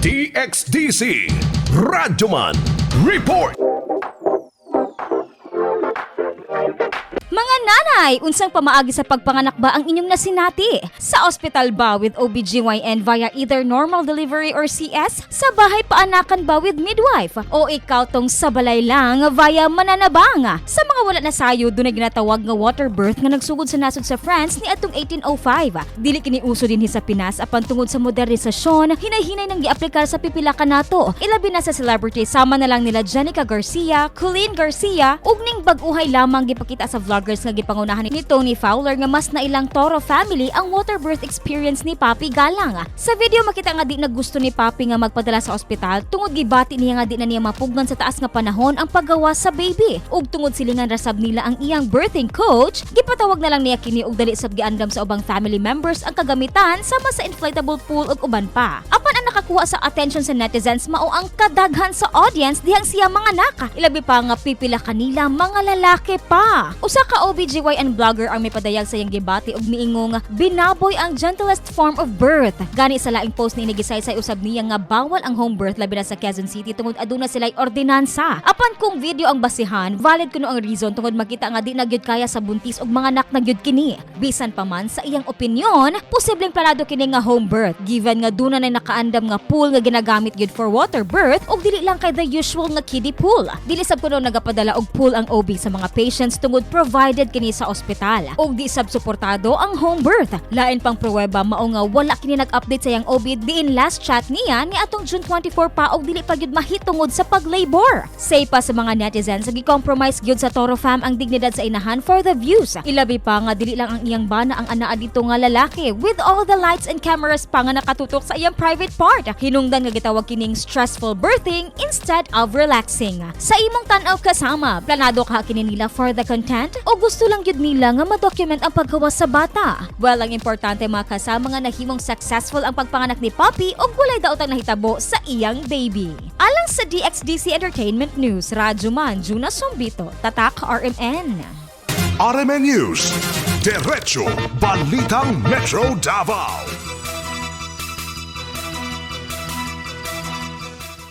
DXDC Radyoman Report. Mga nanay, unsang pamaagi sa pagpanganak ba ang inyong nasinati? Sa ospital ba with OBGYN via either normal delivery or CS? Sa bahay paanakan ba with midwife? O ikaw tong sa balay lang via mananabang? Sa mga wala na sayo, dunay ginatawag nga water birth nga nagsugod sa nasod sa France ni atong 1805. Dili kini uso dinhi sa Pinas apan tungod sa modernisasyon, hinay-hinay nang giaplikar sa pipila ka nato. Ilabi na sa celebrity sama na lang nila Jennica Garcia, Colleen Garcia, ug ning bag-uhay lamang gipakita sa vloggers nga gipangunahan ni Tony Fowler nga mas nailang Toro family ang water birth experience ni Papi Galang. Sa video, makita nga di na gusto ni Papi nga magpadala sa ospital tungod gibati niya nga di na niya mapugnan sa taas nga panahon ang paggawas sa baby. Ug tungod silingan rasab nila ang iyang birthing coach, gipatawag na lang niya kini og dali sab giandam sa ubang family members ang kagamitan sama sa inflatable pool ug uban pa. Apan ang nakakuha sa attention sa netizens mao ang kadaghan sa audience dihang siya manganak. Ilabi pa nga pipila kanila mga lalaki pa. Usa ka OBGYN vlogger ang may padayag sa iyang gibati ug miingong binaboy ang gentlest form of birth. Gani sa laing post ni gisaysay usab niya nga bawal ang home birth labi na sa Quezon City tungod aduna sila'y ordinansa. Apan kung video ang basihan, valid kuno ang reason tungod makita nga di na gyud kaya sa buntis ug manganak na gyud kini. Bisan pa man sa iyang opinyon, posibleng planado kini nga home birth given nga duna na nakaandam nga pool nga ginagamit gyud for water birth ug dili lang kay the usual nga kiddie pool. Dili sab kuno nagapadala og pool ang OB sa mga patients tungod provided kini sa ospital. Ug di sab suportado ang home birth. Lain pang pruweba mao nga wala kini nag-update sa iyang OB diin last chat niya ni atong June 24 pa og dili pa gyud mahitungod sa pag-labor. Say pa sa mga netizens, gi-compromise gyud sa Toro fam ang dignidad sa inahan for the views. Ilabi pa nga dili lang ang iyang bana ang anaa dito nga lalaki with all the lights and cameras pa nga nakatutok sa iyang private part. Hinungdan nga gitawag kining stressful birthing instead of relaxing. Sa imong tan-aw, kasama, planado kaha kini nila for the content o gusto lang gyud nila nga ma-document ang paggawas sa bata? Well, ang importante, mga kasama, nga nahimong successful ang pagpanganak ni Papi ug walay daotang nahitabo sa iyang baby. Alang sa DXDC Entertainment News, Radyo Man, Juna Sombito, Tatak RMN. RMN News. Diretso Balitang Metro Davao.